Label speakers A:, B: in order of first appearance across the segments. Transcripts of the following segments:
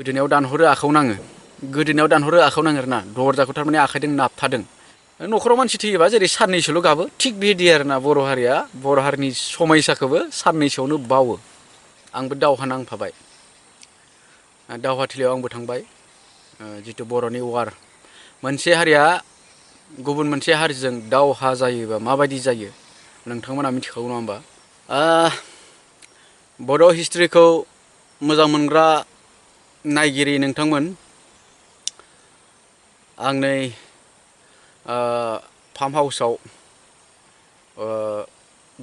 A: गोदोनायाव दानहरो आखायाव नाङो गोदोनायाव दानहरो आखायाव नाङो आरोना दरजाखौ थारमाने आखाइजों नाबथादों न'खराव मानसि थैयोबा जेरै साननैसोल' गाबो थिग बिदि आरोना बर' हारिया बर' हारिनि समायसाखौबो साननैसोआवनो बावो आंबो दावहा नांफाबाय दावहाथिलियाव आंबो थांबाय जितु बर'नि वार मोनसे हारिया गुबुन मोनसे हारिजों दावहा जायोबा माबायदि जायो नोंथांमोना मिथिखागौ नङा होमबा बड' हिस्ट्रिखौ मोजां मोनग्रा नायगिरि नोंथांमोन आं नै फार्म हाउसाव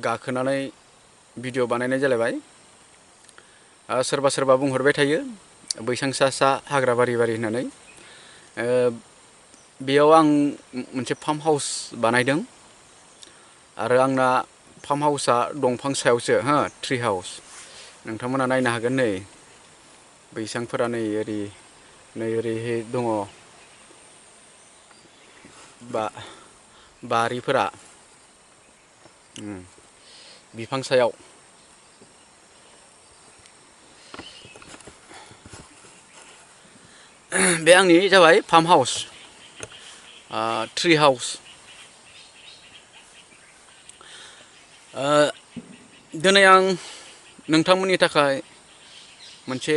A: गाखोनानै भिडिअ बानायनाय जालायबाय सोरबा सोरबा बुंहरबाय थायो बैसां सा सा हाग्रा बारि बारि होननानै बेयाव आं मोनसे फार्म हाउस बानायदों आरो आंना फार्म हाउसआ दंफां सायावसो हो ट्रि हाउस नोंथांमोना नायनो हागोन नै बैसांफोरा नै ओरैहाय दङ बारिफोरा बिफां सायाव बे आंनि जाबाय फार्म हाउस ट्रि हाउस दिनै आं नोंथांमोननि थाखाय मोनसे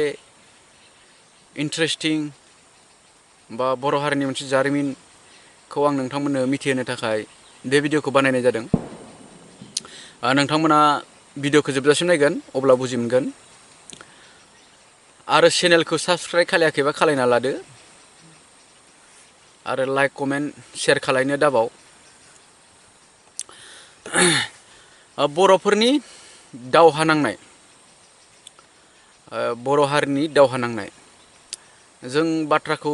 A: इन्टारेस्टिं बा बर' हारिनि मोनसे जारिमिनखौ आं नोंथांमोननो मिथिहोनो थाखाय बे भिडिअखौ बानायनाय जादों नोंथांमोना भिडिअखौ जोबजासिम नायगोन अब्ला बुजि मोनगोन आरो चेनेलखौ साबस्क्राइब खालायाखैबा खालायना लादो आरो लाइक कमेन्ट शेयार खालायनो दाबाव बर'फोरनि दावहा नांनाय बर' हारिनि दावहा नांनाय जों बाथ्राखौ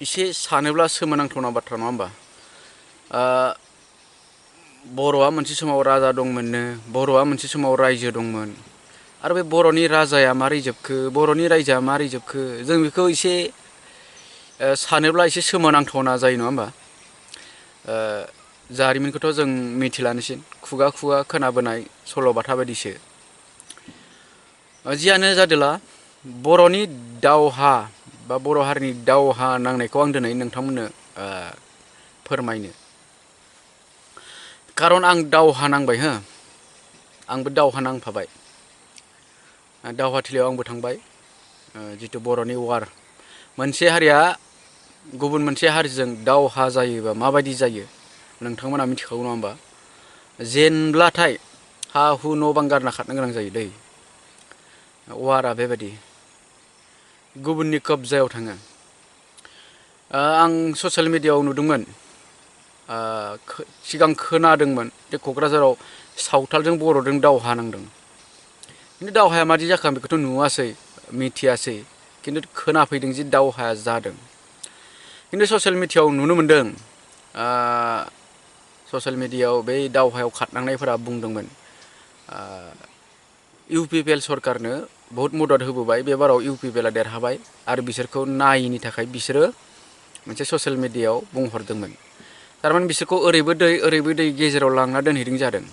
A: एसे सानोब्ला सोमोनांथावना बाथ्रा नङा होमबा बर'आ मोनसे समाव राजा दंमोननो बर'आ मोनसे समाव रायजो दंमोन आरो बे बर'नि राजाया मारै जोबखो बर'नि रायजोआ मारै जोबखो जों बेखौ एसे सानोब्ला एसे सोमोनांथावना जायो नङा होमबा जारिमिनखौथ' जों मिथिलानोसै खुगा खुगा खोनाबोनाय सल'बाथा बायदिसो जियानो जादोला बर'नि दावहा बा बर' हारिनि दावहा नांनायखौ आं दिनै नोंथांमोननो फोरमायनो खारन आं दावहा नांबाय हो आंबो दावहा नांफाबाय दावहाथिलियाव आंबो थांबाय जितु बर'नि वार मोनसे हारिया गुबुन मोनसे हारिजों दावहा जायोबा माबायदि जायो नोंथांमोना मिथिखागौ नङा होमबा जेनब्लाथाय हा हु न' बां गारना खारनो गोनां जायो दै वारा बेबायदि गुबुननि कब्जायाव थाङो आं ससियेल मिडियायाव नुदोंमोन सिगां खोनादोंमोन जे क'क्राझाराव सावथालजों बर'जों दावहा नांदों खिन्थु दावहाया मादि जाखो आं बेखौथ' नुवासै मिथियासै खिन्थु खोनाफैदों जे दावहाया जादों खिन्थु ससियेल मिडियायाव नुनो मोनदों ससियेल मिडियायाव बै दावहायाव खारनांनायफोरा बुंदोंमोन इउ पि पि एल सरकारनो बहुत मदद होबोबाय बे बाराव इउ पि पि एलआ देरहाबाय आरो बिसोरखौ नायैनि थाखाय बिसोरो मोनसे ससियेल मिडियायाव बुंहरदोंमोन थारमाने बिसोरखौ ओरैबो दै गेजेराव लांना दोनहैदों जादों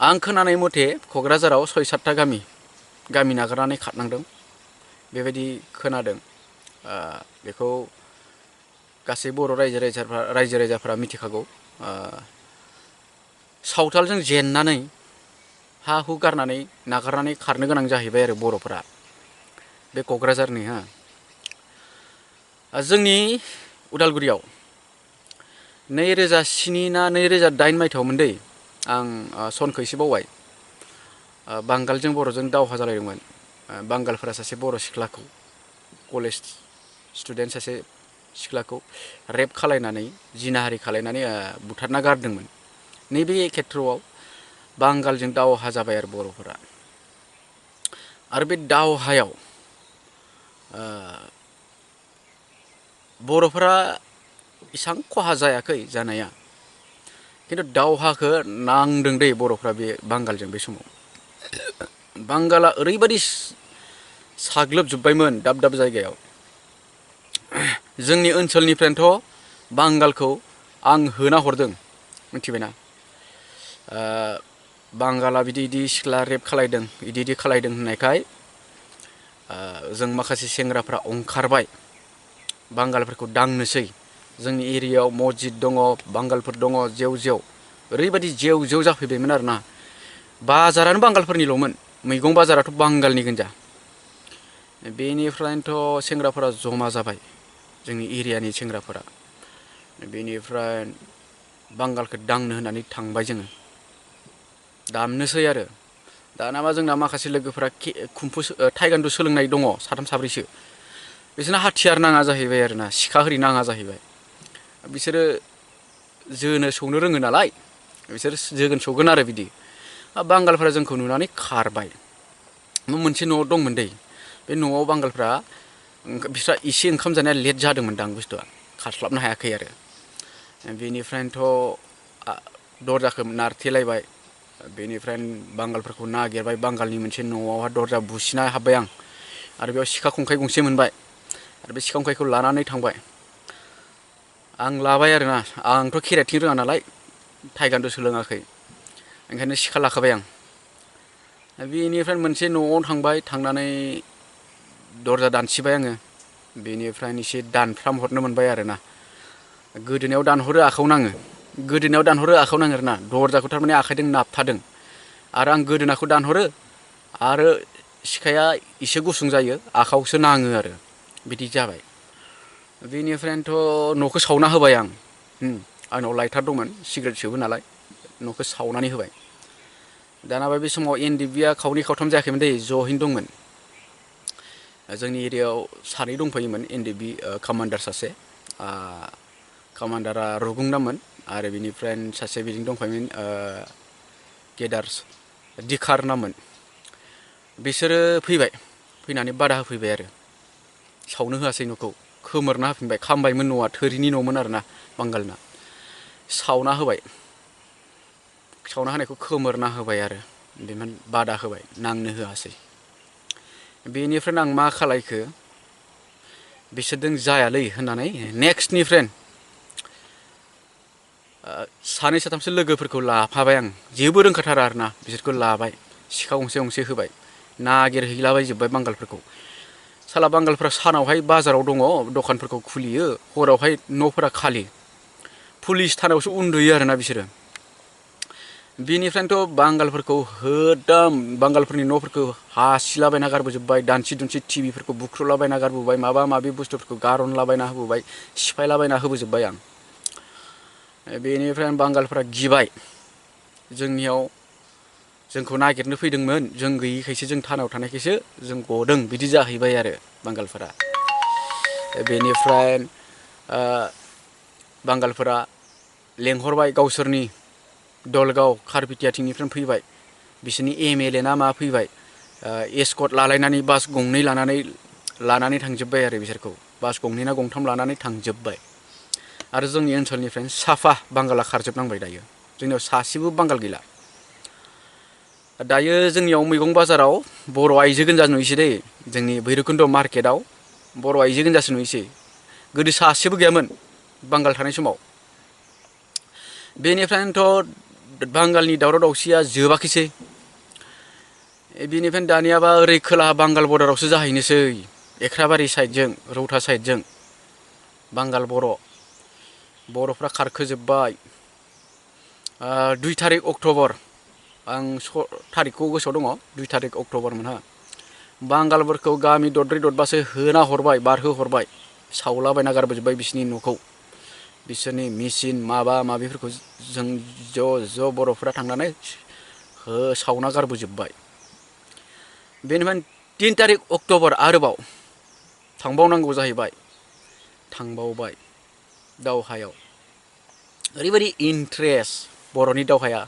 A: आं खोनानाय मथे क'क्राझाराव 6-7टा गामि नागारनानै खारनांदों बेबायदि खोनादों बेखौ गासै बर' रायजो राजाफ्रा मिथिखागौ सावथालजों जेननानै हा हु गारनानै नागारनानै खारनो गोनां जाहैबाय आरो बर'फोरा बे क'क्राझारनि जोंनि उदालगुरियाव 2007 ना 2008 मायथाइयावमोन दै आं सनखौ एसे बावबाय बांगालजों बर'जों दावहा जालायदोंमोन बांगालफोरा सासे बर' सिख्लाखौ कलेज स्टुडेन्ट सासे सिख्लाखौ रेप खालायनानै जिनाहारि खालायनानै बुथारना गारदोंमोन नैबे खेथ्रआव बांगालजों दावहा जाबाय आरो बर'फोरा आरो बे दावहायाव बर'फोरा इसां खहा जायाखै जानाया खिन्थु दावहाखौ नांदों दै बर'फ्रा बे बांगालजों बे समाव बांगाला ओरैबायदि साग्लोबजोब्बायमोन दाब दाब जायगायाव जोंनि ओनसोलनिफ्रायनोथ' बांगालखौ आं होना हरदों मिथिबायना बांगाला बिदि सिख्ला रेप खालायदों बिदि खालायदों होननायखाय जों माखासे सेंग्राफ्रा ओंखारबाय बांगालफोरखौ दांनोसै जोंनि एरियायाव मस्जिद दङ बांगालफोर दङ जेव जेव ओरैबायदि जेव जेव जाफैबायमोन आरोना बाजारानो बांगालफोरनिल'मोन मैगं बाजाराथ' बांगालनि गोजा बेनिफ्रायनोथ' सेंग्राफोरा जमा जाबाय जोंनि एरियानि सेंग्राफोरा बेनिफ्राय बांगालखौ दांनो होननानै थांबाय जोङो दामनोसै आरो दानाबा जोंना माखासे लोगोफोरा कुम्फु थाइगान्द' सोलोंनाय दङ साथाम साब्रैसो बिसोरना हाथियार नाङा जाहैबाय आरोना सिखा हिरि नाङा जाहैबाय बिसोरो जोनो सौनो रोङो नालाय बिसोर जोगोन सौगोन आरो बिदि बांगालफोरा जोंखौ नुनानै खारबाय मोनसे न'आव दंमोन दै बे न'आव बांगालफ्रा बिस्रा एसे ओंखाम जानाया लेट जादोंमोनदां बुस्थुआ खारस्लाबनो हायाखै आरो बेनिफ्रायनोथ' दरजाखौ नारथेलायबाय बेनिफ्राय बांगालफोरखौ नागिरबाय बांगालनि मोनसे न'आवहा दरजा बुसिना हाबबाय आं आरो बेयाव सिखा खंखाइ गंसे मोनबाय आरो बे सिखा खंखाइखौ लानानै थांबाय आं लाबाय आरोना आंथ' केराटिन रोङा नालाय थाइगान्द' सोलोङाखै ओंखायनो सिखा लाखाबाय आं बेनिफ्राय मोनसे न'आव थांबाय थांनानै दरजा दानसिबाय आङो बेनिफ्राय एसे दानफ्राम हरनो मोनबाय आरोना गोदोनायाव दानहरो आखायाव नाङो गोदोनायाव दानहरो आखायाव नाङो आरोना दरजाखौ थारमाने आखाइजों नाबथादों आरो आं गोदोनाखौ दानहरो आरो सिखाया एसे गुसुं जायो आखायावसो नाङो आरो बिदि जाबाय बेनिफ्रायनोथ' न'खौ सावना होबाय आं आंनाव लाइटार दंमोन सिगारेट सोबो नालाय न'खौ सावनानै होबाय दानाबा बे समाव एनडिएफबिआ खावनै खावथाम जायाखैमोन दै ज'हैनो दंमोन जोंनि एरियायाव सानै दंफैयोमोन एनडिएफबि कामान्डार सासे कामान्डारा रुगुं नाममोन आरो बिनिफ्राय सासे बिदिनो दंफायोमोन गेदार दिखार नाममोन बिसोरो फैबाय फैनानै बादा होफैबाय आरो सावनो होआसै न'खौ खोमोरना होफिनबाय खामबायमोन न'आ थोरिनि न'मोन आरोना बांगालना सावना होबाय सावना होनायखौ खोमोरना होबाय आरो बेमोन बादा होबाय नांनो होआसै बेनिफ्रायनो आं मा खालायखो बिसोरजों जायालै होननानै नेक्स्टनिफ्राय सानै साथामसो लोगोफोरखौ लाफाबाय आं जेबो रोंखाथारा आरोना बिसोरखौ लाबाय सिखा गंसे गंसे होबाय नागिरहैलाबायजोब्बाय बांगालफोरखौ साला बांगालफ्रा सानावहाय बाजाराव दङ दखानफोरखौ खुलियो हरावहाय न'फोरा खालि पुलिस थानायावसो उन्दुयो आरोना बिसोरो बेनिफ्रायनोथ' बांगालफोरखौ होदाम बांगालफोरनि न'फोरखौ हासिलाबायना गारबोजोब्बाय दानसि दुनसि टिभिफोरखौ बुख्रुलाबायना गारबोबाय माबा माबि बुस्थुफोरखौ गारनलाबायना होबोबाय सिफायलाबायना होबोजोब्बाय आं बेनिफ्राय बांगालफ्रा गिबाय जोंनियाव जोंखौ नागिरनो फैदोंमोन जों गैयिखायसो जों थानायाव थानायखायसो जों गदों बिदि जाहैबाय आरो बांगालफोरा बेनिफ्राय बांगालफोरा लेंहरबाय गावसोरनि दलगाव खारबिटियाथिंनिफ्राय फैबाय बिसोरनि एमएलए ना मा फैबाय एस्कर्ट लालायनानै बास गंनै लानानै थांजोब्बाय आरो बिसोरखौ बास गंनै ना गंथाम लानानै थांजोब्बाय आरो जोंनि ओनसोलनिफ्रायनो साफा बांगाला खारजोबनांबाय दायो जोंनियाव सासेबो बांगाल गैला दायो जोंनियाव मैगं बाजाराव बर' आइजो गोजा नुयोसै दै जोंनि भैरबकुन्द मार्केटआव बर' आइजो गोजासो नुयोसै गोदो सासेबो गैयामोन बांगाल थानाय समाव बेनिफ्रायनोथ' बांगालनि दावराव दावसिया जोबाखैसै बेनिफ्रायनो दानियाबा ओरै खोलाहा बांगाल बर्डारावसो जाहैनोसै एख्राबारि साइडजों रौता साइडजों बांगाल बर'फ्रा खारखोजोब्बाय 2 तारिख अक्ट'बर आं थारिखखौ गोसोआव दङ 2 तारिख अक्ट'बरमोनहा बांगालफोरखौ गामि दरब्रै दरबासो होना हरबाय बारहोहरबाय सावलाबायना गारबोजोब्बाय बिसोरनि न'खौ बिसोरनि मेचिन माबा माबिफोरखौ जों ज' बर'फ्रा थांनानै सावना गारबोजोब्बाय बेनिफ्राय 3 तारिख अक्ट'बर आरोबाव थांबावनांगौ जाहैबाय थांबावबाय दावहायाव ओरैबायदि इन्ट्रेस्ट बर'नि दावहाया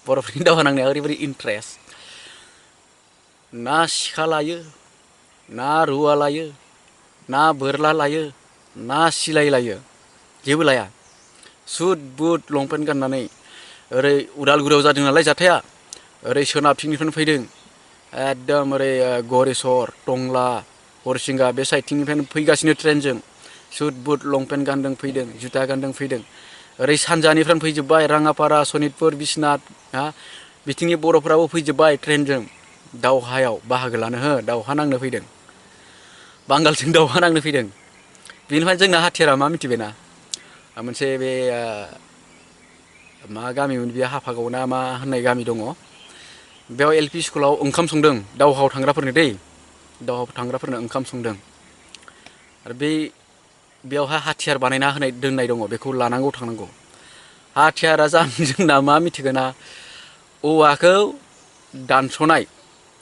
A: बर'फोरनि दावहा नांनाया ओरैबायदि इन्ट्रेस्ट ना सिखा लायो ना रुवा लायो ना बोरला लायो ना सिलाय लायो जेबो लाया सुट बुट लंपेन्ट गाननानै ओरै उदालगुरियाव जादों नालाय जाथाया ओरै सोनाबथिंनिफ्रायनो फैदों एकदम ओरै गरेस्वर टंला हरसिंगा बे साइडथिंनिफ्रायनो फैगासिनो ट्रेनजों सुट बुट लंपेन्ट गानदों फैदों जुथा गानदों फैदों ओरै सानजानिफ्रायनो फैजोब्बाय राङापारा सनितपुर बिश्वनाथ बिथिंनि बर'फ्राबो फैजोब्बाय ट्रेनजों दावहायाव बाहागो लानो दावहा नांनो फैदों बांगालजों दावहा नांनो फैदों बेनिफ्राय जोंना हाथियारा मा मिथिबायना मोनसे बे मा गामिमोन बेयो हाफागाव ना मा होननाय गामि दङ बेयाव LP स्कुलाव ओंखाम संदों दावहायाव थांग्राफोरनो दै दावहायाव थांग्राफोरनो ओंखाम संदों आरो बेयावहाय हाथियार बानायना होनाय दोननाय दङ बेखौ लानांगौ थांनांगौ हाथियारा जोंना मा मिथिगोना औवाखौ दानस'नाय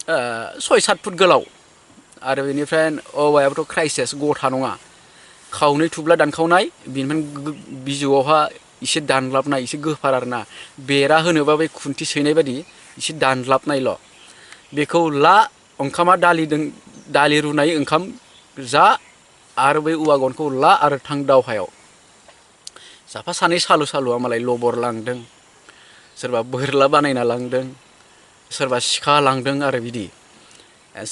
A: 6-7 फुट गोलाव आरो बेनिफ्राय औवायाबोथ' क्राइसिस गथा नङा खावनै थुब्ला दानखावनाय बेनिफ्राय बिजौआवहा एसे दानलाबनाय एसे गोफार आरोना बेरा होनोबा बै खुन्थि सैनाय बायदि एसे दानलाबनायल' बेखौ ला ओंखामा दालि रुनाय ओंखाम जा आरो बै औवा गनखौ ला आरो थां दावहायाव साफा सानै सालुआ मालाय लबर लांदों सोरबा बोरला बानायना लांदों सोरबा सिखा लांदों आरो बिदि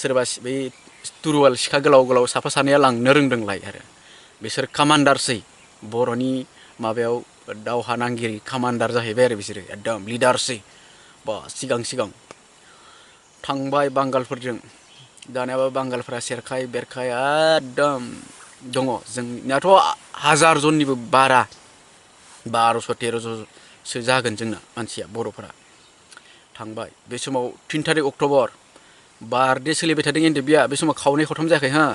A: सोरबा बै तुरुवाल सिखा गोलाव साफा सानैया लांनो रोंदोंलाय आरो बिसोर कामान्डारसै बर'नि माबायाव दावहा नांगिरि कामान्डार जाहैबाय आरो बिसोरो एकदम लिडारसै बा सिगां थांबाय बांगालफोरजों दानियाबा बांगालफोरा सेरखाय बेरखाय एकदम दङ जोंनियाथ' 1000 जननिबो बारा 1200-1300सो जागोन जोंना मानसिया बर'फोरा थांबाय बे समाव 3 थारिख अक्ट'बर बारदे सोलिबाय थादों एनडिएफबिआ बे समाव खावनै खावथाम जायाखै हो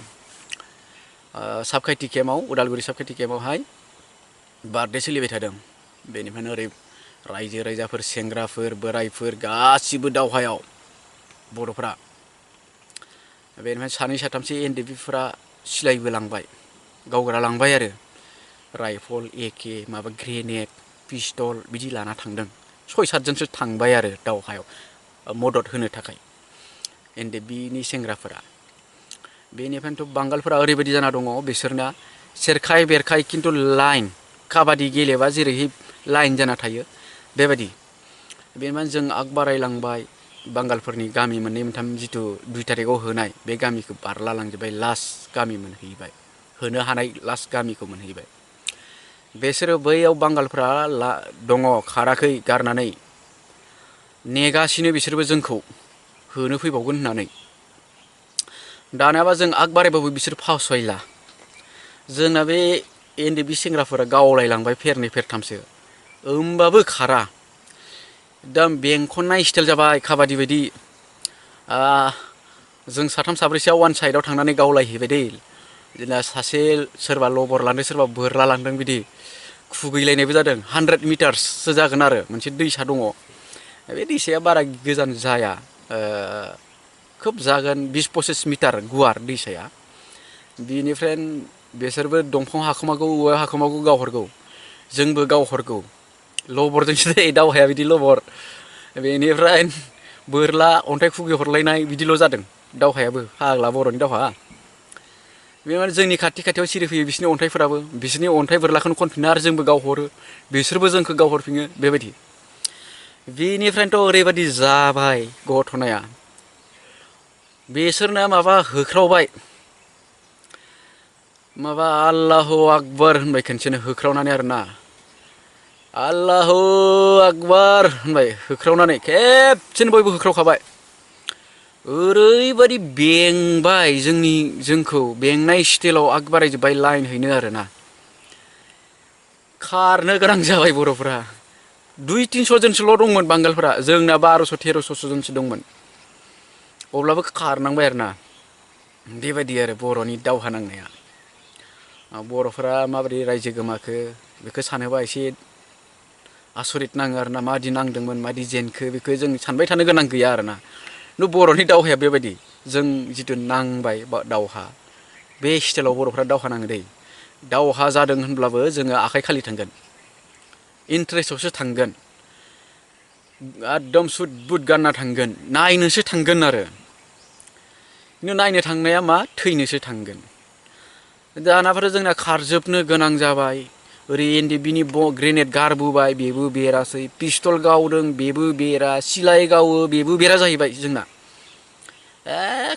A: साबखाथि केम्पआव उदालगुरि साबखाथि केम्पआवहाय बारदे सोलिबाय थादों बेनिफ्रायनो ओरै रायजो राजाफोर सेंग्राफोर बोरायफोर गासिबो दावहायाव बर'फोरा बेनिफ्राय 2-3सो एनडिएफबिफोरा सिलायबो लांबाय गावग्रा लांबाय आरो राइफल AK माबा ग्रेनेड पिस्तल बिदि लाना थांदों 6-7 जनसो थांबाय आरो दावहायाव मदद होनो थाखाय एनडिएफबिनि सेंग्राफोरा बेनिफ्रायथ' बांगालफोरा ओरैबायदि जाना दङ बिसोरना सेरखाय बेरखाय खिन्थु लाइन काबादि गेलेबा जेरैहाय लाइन जाना थायो बेबायदि बेनिफ्राय जों आग बारायलांबाय बांगालफोरनि गामि 2-3 जिथु 2 थारिखआव होनाय बे गामिखौ बारला लांजोबबाय लास्ट गामि मोनहैबाय होनो हानाय लास्ट गामिखौ मोनहैबाय बेसोरो बैयाव बांगालफ्रा दङ खाराखै गारनानै नेगासिनो बिसोरबो जोंखौ होनो फैबावगोन होननानै दानियाबा जों आग बारायबाबो बिसोर फावसयला जोंना बे एनडिएफबि सेंग्राफोरा गावलायलांबाय फेरनै फेरथामसो होमबाबो खारा एकदम बेंखननाय स्टाइल जाबाय काबादि बायदि जों 3-4सोआ वान साइडआव थांनानै गावलायहैबाय दै बिदिनो सासे सोरबा लबर लांदों सोरबा बोरला लांदों बिदि खुगैलायनायबो जादों 100 मिटारसो जागोन आरो मोनसे दैसा दङ बे दैसाया बारा गोजान जाया खोब जागोन 20-25 मिटार गुवार दैसाया बिनिफ्राय बिसोरबो दंफां हाखोमागौ औवा हाखोमागौ गावहरगौ जोंबो गावहरगौ लबरजोंसो जायो दावहाया बिदि लबर बेनिफ्राय बोरला अन्थाइ खुगैहरलायनाय बिदिल' जादों दावहायाबो फाग्ला बर'नि दावहा बे माने जोंनि खाथियाव सिरि फैयो बिसोरनि अन्थाइफोराबो बिसोरनि अन्थाइ बोरलाखौनो खनफिनो आरो जोंबो गावहरो बिसोरबो जोंखौ गावहरफिनो बेबायदि बेनिफ्रायथ' ओरैबायदि जाबाय घटनाया बिसोरना माबा होख्रावबाय माबा आल्लाहु आकबर होनबाय खनसेनो होख्रावनानै आरोना आल्लाहु आकबर होनबाय होख्रावनानै खेबसेनो बयबो होख्रावखाबाय ओरैबायदि बेंबाय जोंखौ बेंनाय स्टाइलाव आग बारायजोब्बाय लाइन हैनो आरोना खारनो गोनां जाबाय बर'फोरा 200-300 जनसोल' दंमोन बांगालफोरा जोंना 1200-1300 जनसो दंमोन अब्लाबो खारनांबाय आरोना बेबायदि आरो बर'नि दावहा नांनाया बर'फोरा माबोरै रायजो गोमाखो बेखौ सानोबा एसे आसरित नाङो आरोना मादि नांदोंमोन मादि जेनखो बेखौ जों सानबाय थानो गोनां गैया आरोना बर'नि दावहाया बेबायदि जों जिथु नांबाय दावहा बे स्टाइलाव बर'फ्रा दावहा नाङो दै दावहा जादों होनब्लाबो जोङो आखाइ खालि थांगोन इन्ट्रेस्टआवसो थांगोन एकदम सुट बुट गानना थांगोन नायनोसो थांगोन आरो नायनो थांनाया मा थैनोसो थांगोन दानाफोर जोंना खारजोबनो गोनां जाबाय ओरै एनडिएफबिनि ग्रेनेड गारबोबाय बेबो बेरासै पिस्तल गावदों बेबो बेरा सिलाय गावो बेबो बेरा जाहैबाय जोंना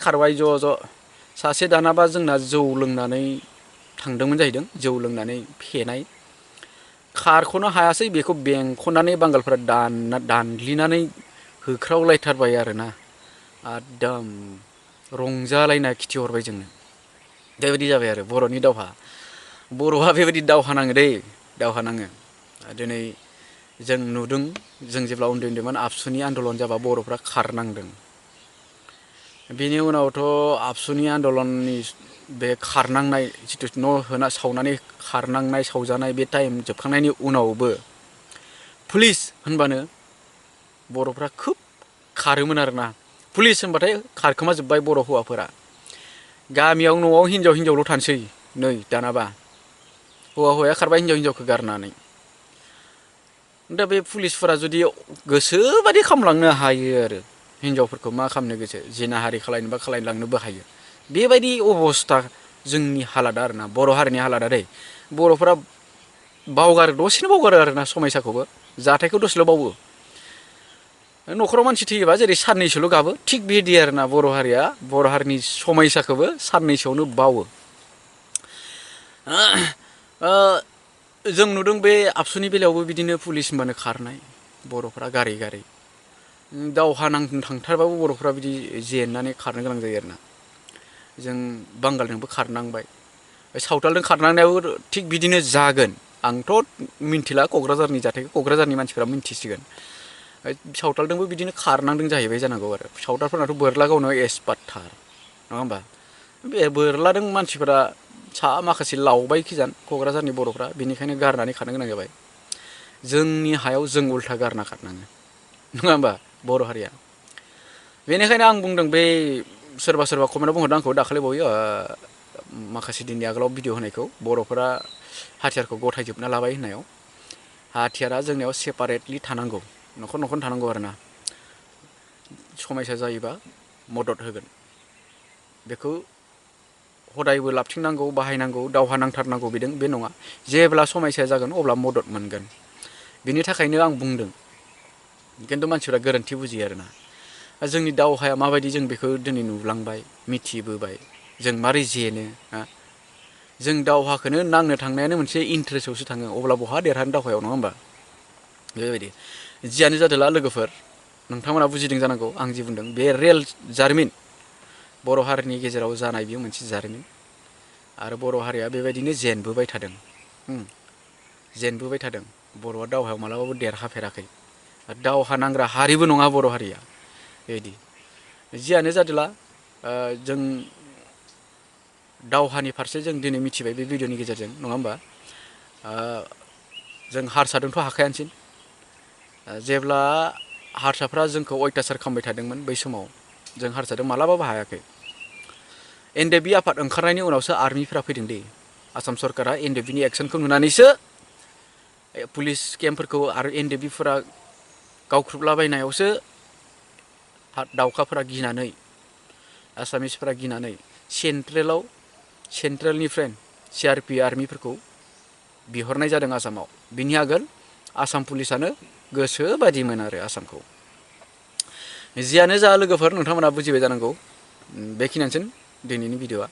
A: खारबाय ज' सासे दानाबा जोंना जौ लोंनानै थांदोंमोन जाहैदों जौ लोंनानै फेनाय खारख'नो हायासै बेखौ बेंखननानै बांगालफोरा दानग्लिनानै होख्रावलायथारबाय आरोना एकदम रंजालायना खिथिहरबाय जोंनो बेबायदि जाबाय आरो बर'नि दावहा बर'आ बेबायदि दावहा नाङो दै दावहा नाङो दिनै जों नुदों जों जेब्ला उन्दै उन्दैमोन आबसुनि आन्दलन जाबा बर'फ्रा खारनांदों बेनि उनावथ' आबसुनि आन्दलननि बे खारनांनाय जिथु न' होना सावनानै खारनांनाय सावजानाय बे टाइम जोबखांनायनि उनावबो पुलिस होनबानो बर'फ्रा खोब खारोमोन आरोना पुलिस होनबाथाय खारखोमाजोब्बाय बर' हौवाफोरा गामियाव न'आव हिनजाव हिनजावल' थानोसै नै दानाबा हौवाया खारबाय हिनजावखौ गारनानै दा बे पुलिसफोरा जुदि गोसोबादि खालामलांनो हायो आरो हिनजावफोरखौ मा खालामनो गोसो जिनाहारि खालायनोबा खालायलांनोबो हायो बेबायदि अबस्था जोंनि हालादा आरोना बर' हारिनि हालादा दै बर'फोरा दसेनो बावगारो आरोना समायसाखौबो जाथायखौ दसेल' बावो न'खराव मानसि थैयोबा जेरै साननैसोल' गाबो थिग बेदि आरोना बर' हारिया बर' हारिनि समायसाखौबो साननैसोआवनो बावो जों नुदों बे आबसुनि बेलायावबो बिदिनो पुलिस होनबानो खारनाय बर'फ्रा गारै गारै दावहा नांनो थांथारबाबो बर'फ्रा बिदि जेननानै खारनो गोनां जायो आरोना जों बांगालजोंबो खारनांबाय सावथालजों खारनांनायाबो थिग बिदिनो जागोन आंथ' मिन्थिला क'क्राझारनि जाथायखौ क'क्राझारनि मानसिफ्रा मिन्थिसिगोन सावथालजोंबो बिदिनो खारनांदों जाहैबाय जानांगौ आरो सावथालफोरनाथ' बोरला गावनायाव एक्सपार्टथार नङा होमबा बे बोरलादों मानसिफोरा माखासे लावबाय खिजान क'क्राझारनि बर'फ्रा बेनिखायनो गारनानै खारनो गोनां जाबाय जोंनि हायाव जों उल्था गारना खारनाङो नङा होमबा बर' हारिया बेनिखायनो आं बुंदों बे सोरबा सोरबा कमेन्टआव बुंहरदों आंखौ दाखालि बावै माखासे दिननि आगोलाव भिडिअ होनायखौ बर'फोरा हाथियारखौ गथायजोबना लाबाय होननायाव हाथियारा जोंनियाव सेपारेटलि थानांगौ न'खर न'खर थानांगौ आरोना समयसा जायोबा मदद होगोन बेखौ हदायबो लाबथिंनांगौ बाहायनांगौ दावहा नांथारनांगौ बिदों बे नङा जेब्ला समयसाया जागोन अब्ला मदद मोनगोन बिनि थाखायनो आं बुंदों खिन्थु मानसिफ्रा गोरोन्थि बुजियो आरोना जोंनि दावहाया माबायदि जों बेखौ दिनै नुलांबाय मिथिबोबाय जों मारै जेनो जों दावहाखौनो नांनो थांनायानो मोनसे इन्ट्रेस्टआवसो थाङो अब्ला बहा देरहानो दावहायाव नङा होमबा बेबायदि जियानो जादोला लोगोफोर नोंथांमोना बुजिदों जानांगौ आं जि बुंदों बे रियेल जारिमिन बर' हारिनि गेजेराव जानाय बेयो मोनसे जारिमिन आरो बर' हारिया बेबायदिनो जेनबोबाय थादों जेनबोबाय थादों बर'आ दावहायाव मालाबाबो देरहाफेराखै दावहा नांग्रा हारिबो नङा बर' हारिया बेबायदि जियानो जादोला जों दावहानि फारसे जों दिनै मिथिबाय बे भिडिअनि गेजेरजों नङा होमबा जों हारसादोंथ' हाखायानोसै जेब्ला हारसाफ्रा जोंखौ अयथासार खालामबाय थादोंमोन बै समाव जों हारसादों मालाबाबो हायाखै एनडेबि आफाद ओंखारनायनि उनावसो आर्मिफ्रा फैदों दे आसाम सरकारा एनडेबिनि एक्सनखौ नुनानैसो पुलिस केम्पफोरखौ आरो एनडेबिफोरा गावख्रुबलाबायनायावसो दावखाफोरा गिनानै आसामिसफोरा गिनानै सेन्ट्रेलनिफ्राय CRP आर्मिफोरखौ बिहरनाय जादों आसामाव बिनि आगोल आसाम पुलिसानो गोसो बादिमोन आरो आसामखौ जियानो जा लोगोफोर नोंथांमोना बुजिबाय जानांगौ बेखिनियानोसै दिनैनि भिडिअआ